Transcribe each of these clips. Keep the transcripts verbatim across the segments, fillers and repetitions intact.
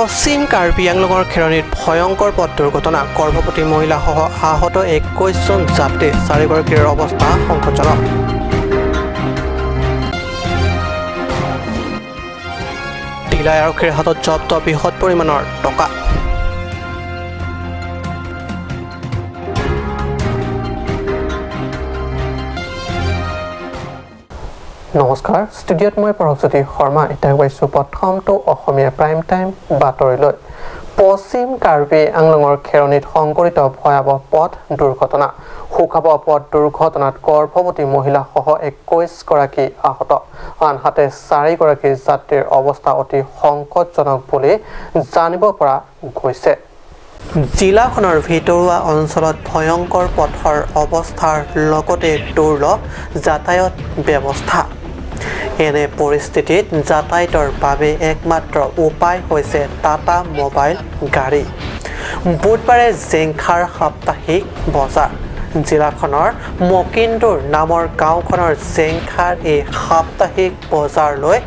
পশ্চিম কাৰ্বি আংলঙৰ খেৰণিত ভয়ংকৰ পথ দুৰ্ঘটনা, গৰ্ভৱতী মহিলাসহ আহত একৈশ জন যাত্ৰী, চাৰিগৰাকীৰ অৱস্থা সংকটজনক। ডিলাই আৰক্ষীৰ হাতত জব্দ বৃহৎ পৰিমাণৰ টকা। নমস্কাৰ, ষ্টুডিঅ'ত মই পৰশজ্যোতি শৰ্মা। এতিয়া পাইছোঁ প্ৰথমটো অসমীয়া প্ৰাইম টাইম বাতৰিলৈ। পশ্চিম কাৰ্বি আংলঙৰ খেৰণিত সংঘটিত ভয়াৱহ পথ দুৰ্ঘটনা। শোকাবহ পথ দুৰ্ঘটনাত গৰ্ভৱতী মহিলাসহ একৈশ গৰাকী আহত, আনহাতে চাৰিগৰাকী যাত্ৰীৰ অৱস্থা অতি সংকটজনক বুলি জানিব পৰা গৈছে। জিলাখনৰ ভিতৰুৱা অঞ্চলত ভয়ংকৰ পথৰ অৱস্থাৰ লগতে দুৰ্লভ যাতায়ত ব্যৱস্থা। এনে পৰিস্থিতিত যাতায়াতৰ বাবে একমাত্ৰ উপায় হৈছে টাটা ম'বাইল গাড়ী। বুধবাৰে জেংখাৰ সাপ্তাহিক বজাৰ। জিলাখনৰ মকিন্দুৰ নামৰ গাঁওখনৰ জেংখাৰ এই সাপ্তাহিক বজাৰলৈ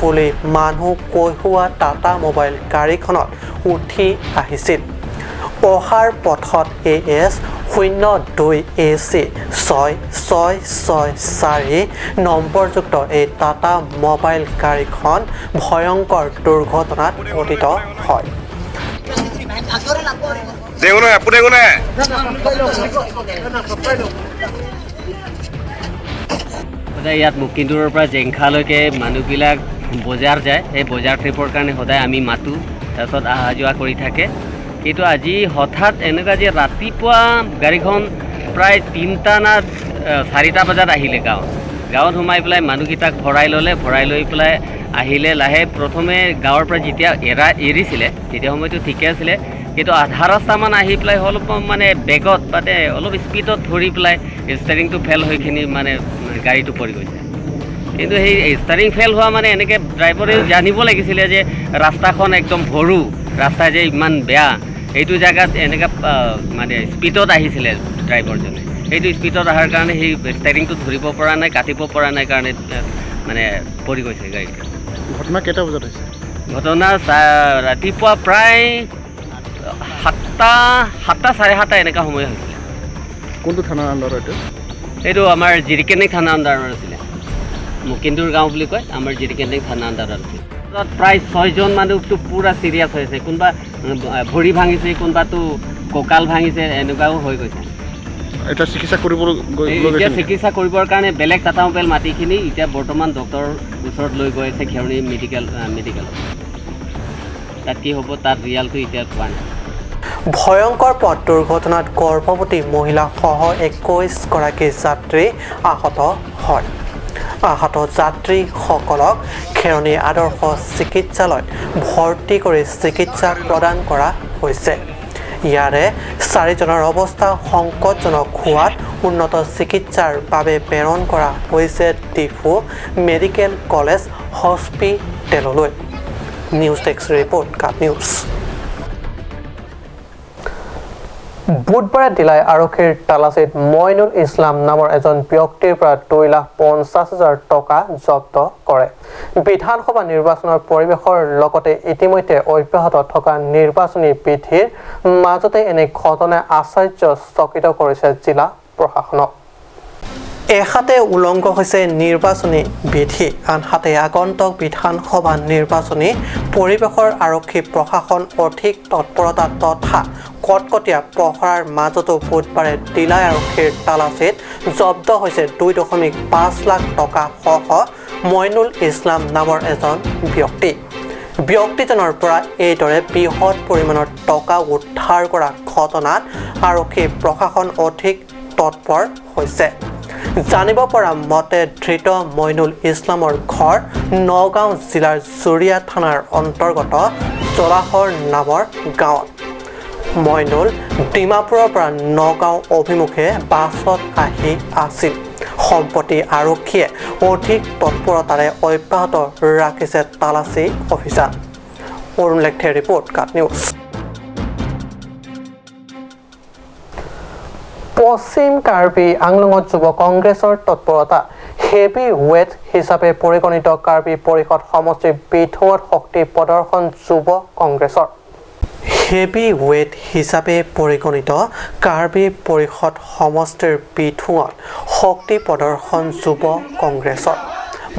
বুলি মানুহ কঢ়িওৱা টাটা ম'বাইল গাড়ীখনত উঠি আহিছিল। অহাৰ পথত এ এছ শূন্য দুই এ চি ছয় ছয় ছয় চাৰি নম্বৰযুক্ত এই টাটা ম'বাইল গাড়ীখন ভয়ংকৰ দুৰ্ঘটনাত পতিত হয়। দেগুনে, আপু দেগুনে। সদায় ইয়াত মকিন্দুৰৰ পৰা জেংখালৈকে মানুহবিলাক বজাৰ যায়। সেই বজাৰ ট্ৰিপৰ কাৰণে সদায় আমি মাতোঁ, তাৰপিছত অহা যোৱা কৰি থাকে। কিন্তু আজি হঠাৎ এনেকুৱা যে ৰাতিপুৱা গাড়ীখন প্ৰায় তিনিটা না, আহ, চাৰিটা বজাত আহিলে গাঁৱত। গাঁৱত সোমাই পেলাই মানুহকেইটাক ভৰাই ল'লে, ভৰাই লৈ পেলাই আহিলে। লাহে প্ৰথমে গাঁৱৰ পৰা যেতিয়া এৰা এৰিছিলে, তেতিয়া সময়টো ঠিকে আছিলে, কিন্তু আধা ৰাস্তামান আহি পেলাই অলপ মানে বেগত, মানে অলপ স্পীডত ধৰি পেলাই ষ্টেৰিংটো ফেল হৈ কিনি মানে গাড়ীটো পৰি গৈছে। কিন্তু সেই ষ্টেৰিং ফেল হোৱা মানে এনেকে ড্ৰাইভাৰেও জানিব লাগিছিলে যে ৰাস্তাখন একদম সৰু, ৰাস্তা যে ইমান বেয়া, এইটো জেগাত এনেকে, আহ, মানে স্পীডত আহিছিলে ড্ৰাইভাৰজনে। সেইটো স্পীডত অহাৰ কাৰণে সেই ষ্টেৰিংটো ধৰিব পৰা নাই, কাটিব পৰা নাই কাৰণে, আহ, মানে পৰি গৈছে গাড়ীটো। ঘটনা কেইটা বজাত হৈছে? ঘটনা চা-, ৰাতিপুৱা প্ৰায় সাতটা, সাতটা, চাৰে সাতটা এনেকুৱা সময় হৈছিলে। কোনটো থানাৰ আণ্ডাৰত এইটো? এইটো আমাৰ জিৰিকেনেং থানাৰ আণ্ডাৰত আছিলে। মকিন্দুৰ গাঁও বুলি কয়, আমাৰ জিৰিকেনেং থানাৰ আণ্ডাৰত আছিলে। তাত প্ৰায় ছয়জন মানুহটো পূৰা ছিৰিয়াছ হৈ আছে। কোনোবা, উম, ভৰি ভাঙিছে, কোনোবাটো কঁকাল ভাঙিছে, এনেকুৱাও হৈ গৈছে। এতিয়া চিকিৎসা কৰিব গৈ-, এই লৈ এতিয়া গৈছে নেকি? চিকিৎসা কৰিবৰ কাৰণে বেলেগ টাটা ম'বাইল মাতি কিনি এতিয়া বৰ্তমান ডক্টৰৰ ওচৰত লৈ গৈ আছে খেৰণি মেডিকেল, আহ, মেডিকেলত। তাত কি হ'ব, তাত ৰিজাল্টটো এতিয়া পোৱা নাই। ভয়ংকৰ পথ দুৰ্ঘটনাত গৰ্ভৱতী মহিলাসহ একৈশ গৰাকী যাত্ৰী আহত হয়। আহত যাত্ৰীসকলক খেৰণি আদৰ্শ চিকিৎসালয়ত ভৰ্তি কৰি চিকিৎসা প্ৰদান কৰা হৈছে। ইয়াৰে চাৰিজনৰ অৱস্থা সংকটজনক হোৱাত উন্নত চিকিৎসাৰ বাবে প্ৰেৰণ কৰা হৈছে ডিফু মেডিকেল কলেজ হস্পিটেললৈ। নিউজ ডেস্ক ৰিপৰ্ট, কাট নিউজ। বুধবাৰে ডিলাই আৰক্ষীৰ তালাচীত মইনুল ইছলাম নামৰ এজন ব্যক্তিৰ পৰা দুই লাখ পঞ্চাছ হাজাৰ টকা জব্দ কৰে। বিধানসভা নিৰ্বাচনৰ পৰিৱেশৰ লগতে ইতিমধ্যে অব্যাহত থকা নিৰ্বাচনী বিধিৰ মাজতে এনে ঘটনাই আশ্চৰ্যচকিত কৰিছে জিলা প্ৰশাসনক। এহাতে উলংঘ হৈছে নিৰ্বাচনী বিধি, আনহাতে আগন্তুক বিধানসভা নিৰ্বাচনী পৰিৱেশৰ আৰক্ষী প্ৰশাসন অধিক তৎপৰতা তথা কটকটীয়া পহৰাৰ মাজতো বুধবাৰে ডিলাই আৰক্ষীৰ তালাচীত জব্দ হৈছে দুই দশমিক পাঁচ লাখ টকা সহ মইনুল ইছলাম নামৰ এজন ব্যক্তি। ব্যক্তিজনৰ পৰা এইদৰে বৃহৎ পৰিমাণৰ টকা উদ্ধাৰ কৰা ঘটনাত আৰক্ষী প্ৰশাসন অধিক তৎপৰ হৈছে। জানিব পৰা মতে, ধৃত মইনুল ইছলামৰ ঘৰ নগাঁও জিলাৰ জুৰীয়া থানাৰ অন্তৰ্গত জলাশৰ নামৰ গাঁৱত। মইনুল ডিমাপুৰৰ পৰা নগাঁও অভিমুখে বাছত আহি আছিল। সম্প্ৰতি আৰক্ষীয়ে অধিক তৎপৰতাৰে অব্যাহত ৰাখিছে তালাচী অভিযান। অৰুণ লেকথেৰ ৰিপৰ্ট, কাট নিউজ। পশ্চিম কাৰ্বি আংলঙত যুৱ কংগ্ৰেছৰ তৎপৰতা। হেভি ৱেট হিচাপে পৰিগণিত কাৰ্বি পৰিষদ সমষ্টিৰ বিথুঙত শক্তি প্ৰদৰ্শন যুৱ কংগ্ৰেছৰ। হেভি ৱেট হিচাপে পৰিগণিত কাৰ্বি পৰিষদ সমষ্টিৰ বিথুঙত শক্তি প্ৰদৰ্শন যুৱ কংগ্ৰেছৰ।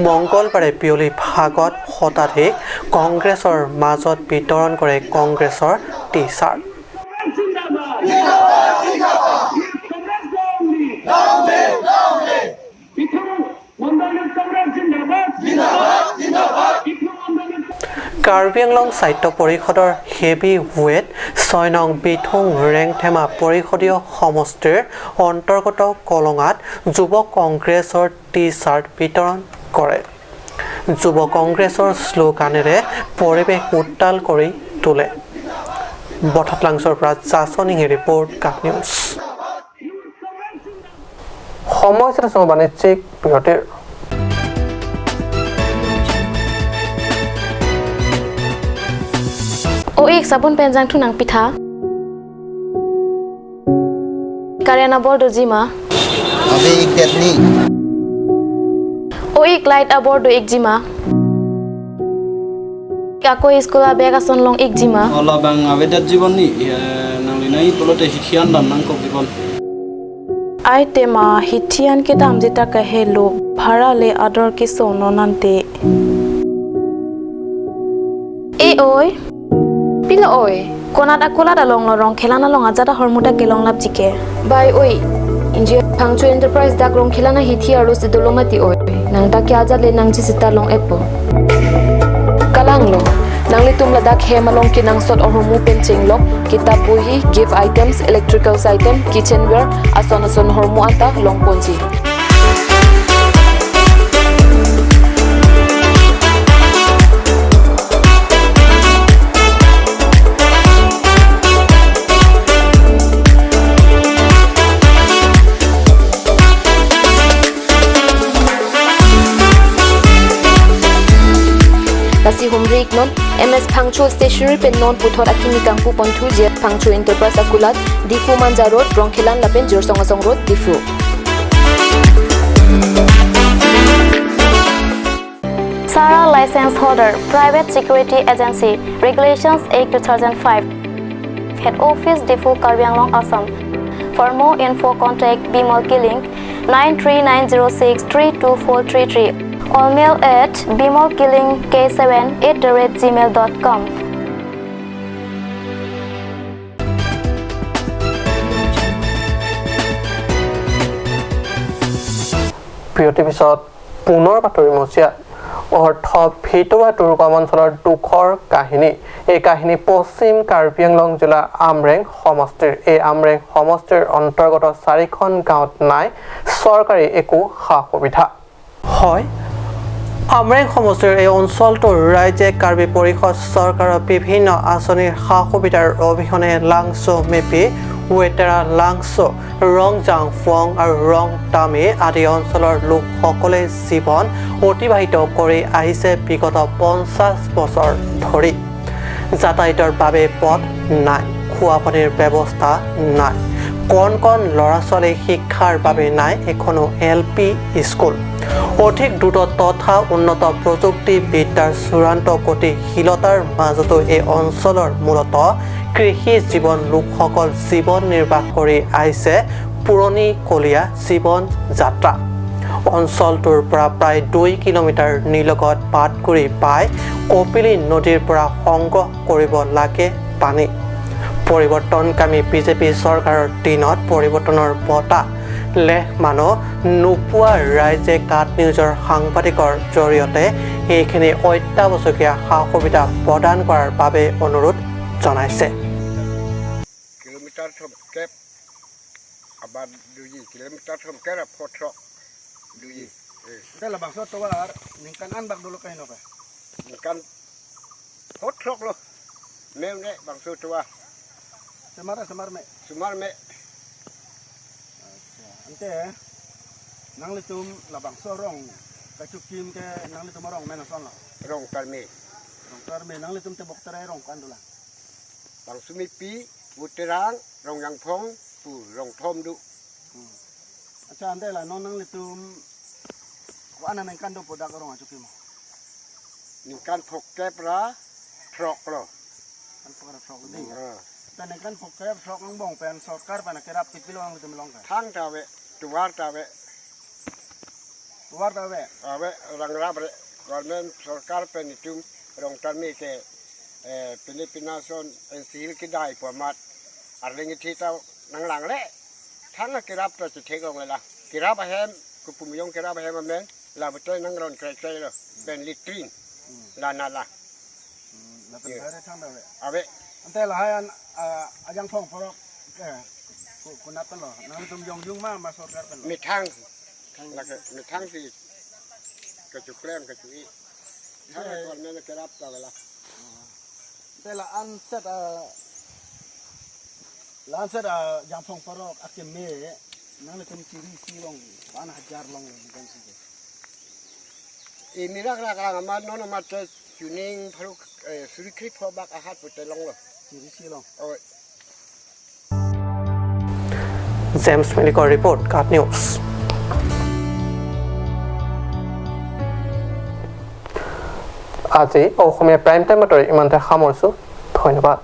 মংগলবাৰে বিয়লি ভাগত শতাধিক কংগ্ৰেছৰ মাজত বিতৰণ কৰে কংগ্ৰেছৰ টি চাৰ্ট। কাৰ্বি আংলং স্বায়ত্ত পৰিষদৰ হেভি ৱেট ছয় নং বিথুং ৰেংথেমা পৰিষদীয় সমষ্টিৰ অন্তৰ্গত কলঙাত যুৱ কংগ্ৰেছৰ টি চাৰ্ট বিতৰণ কৰে। যুৱ কংগ্ৰেছৰ শ্লোগানেৰে পৰিৱেশ উত্তাল কৰি তোলে। বঠাটলাংচৰ পৰা জাছনিংহে ৰিপৰ্ট, কাষ নিউজ। সময় হৈছে বাণিজ্যিক বিৰতিৰ। O ik, sabun pen jangthu nangpitha. Current abor doji ma? Ave ik det ni. O ik, light abor do ikji ma? Ako school abag ason long ikji ma? O labang ave det jibon ni, eh, nangli nai pulote hithi an dam nangkok jibon. Ai tema hithi an kedamji ta kahelo, bhara le ador keso non ante. E oi. Pilo oi. Konat akulat along lo rong khelan along ajat ahormu ta kelong lapji ke. Bai oi. Inji Phangcho Enterprise dak rong khelan ahithi arlo si dolo mati oi. Nang ta ke ajat le nangji sita long-etpo. Kalang lo. Nanglitum ladak hem along kenangsot ahormu pen chenglok, kitap bohi, gift items, electricals item, kitchenware, ason ason ahormu anta longponji. Lasi humri iknon, M S Phangcho Stationery pen non puthot akimi kangpu ponthu, J F Phangcho Enterprise akulat, Diphu Manja Road, Rongkhelan lapen Jorsong Asong Road, Diphu. Sara license holder, private security agency, Regulations Act two thousand five. Head Office, Diphu, Karbi Anglong, Assam. For more info, contact Bimal Killing, nine three nine zero six three two four three three, or mail at bimal killing k seven at the rate gmail dot com. বিৰতিৰ পিছত পুনৰ বাতৰি মজিয়া। অৰ্ধ ভিতৰুৱা দুৰ্গম অঞ্চলৰ দুখৰ কাহিনী। এই কাহিনী পশ্চিম কাৰ্বি আংলং জিলাৰ আমৰেং সমষ্টিৰ। এই আমৰেং সমষ্টিৰ অন্তৰ্গত চাৰিখন গাঁৱত নাই চৰকাৰী একো সা সুবিধা। হয়, আমৰেং সমষ্টিৰ এই অঞ্চলটোৰ ৰাইজে কাৰ্বি পৰিষদ চৰকাৰৰ বিভিন্ন আঁচনিৰ সা সুবিধাৰ অবিহনে লাংচ' মেপি, ৱেটেৰা লাংচ', ৰংজাং ফং আৰু ৰং তামি আদি অঞ্চলৰ লোকসকলে জীৱন অতিবাহিত কৰি আহিছে বিগত পঞ্চাশ বছৰ ধৰি। যাতায়াতৰ বাবে পথ নাই, খোৱা পানীৰ ব্যৱস্থা নাই, কণ কণ ল'ৰা ছোৱালীৰ শিক্ষাৰ বাবে নাই এখনো এল পি স্কুল। অধিক দ্ৰুত তথা উন্নত প্ৰযুক্তিবিদ্যাৰ চূড়ান্ত গতিশীলতাৰ মাজতো এই অঞ্চলৰ মূলতঃ কৃষি জীৱন লোকসকল জীৱন নিৰ্বাহ কৰি আহিছে পুৰণিকলীয়া জীৱন যাত্ৰা। অঞ্চলটোৰ পৰা প্ৰায় দুই কিলোমিটাৰ নিলগত পাতগুৰি পাই কপিলী নদীৰ পৰা সংগ্ৰহ কৰিব লাগে পানী। পৰিৱৰ্তনকামী বিজেপি চৰকাৰৰ দিনত পৰিৱৰ্তনৰ বতাহ লেখ মানো নোপোৱা ৰাইজে কাট নিউজৰ সাংবাদিকৰ জৰিয়তে এইখিনি অত্যাৱশ্যকীয় সা সুবিধা প্ৰদান কৰাৰ বাবে অনুৰোধ জনাইছে। Kilometer thomkep aban doji, kilometer thomkep ra photrok doji. Ante labangso tovar ningkan an bak dolo kaheno ka? Ningkan photrok lo. Me ne bangso tovar. Semar, semar me. Semar me. Acha, ante nanglitum labangso rong kachikim ke nanglitum arong men ason lo? Rong Karme. Rong Karme, nanglitum te bok terai rong ko-an dolang? Bangso Mepi, Buterang, Rongjangphong pu rong thom do. Hmm. Acha, ante la non nanglitum Ko-an aningkan do pu dak arong achoki mo? Ningkan phokep ra throk lo. Ningkan phokep ra throk lo dei. Hmm. Ta ningkan phokep ra throk angbong pen sorkar pen akerap kipilo nanglitum along ke? Thang ta ave, tovar ta ave. Tovar ta ave? Ave, rangrap re. Government sorkar pen itum rong tarmi ke, eh, Philippine Nation N C Hill kedai pu amat arleng ithi ta nanglang le. Thang akerap ta chethek long le la. Kerap ahem, Kupumjong kerap ahem amen, la betul nang ron krai krai lo, pen latrine, Hmm. la nala. Hmm, lapen Iya. Baire thang ta ave. Ave. Ante lahai an, ah, Ajangphong Parok, eh, ku-, konat pen lo. Nanglitum jongjung ma, ma sorkar pen lo? Methang. Lake methang si kechuklem kechu-i. Thang Iya. akon ne kerap ta ave la. Te la-an set, ah, la-an set, ah, Ajangphong Parok akeme nanglitum chiri isi long, la-an hajar long le kan si. Imi rak rak lang amat non amat te chuning pharuk, eh, suri kri pho bak ahat pute long lo. Chiri isi long. Oi. James মিলিকৰ ৰিপৰ্ট, কাট নিউজ। আজি Asamiya prime time বাতৰি ইমানতে সামৰিছোঁ। ধন্যবাদ।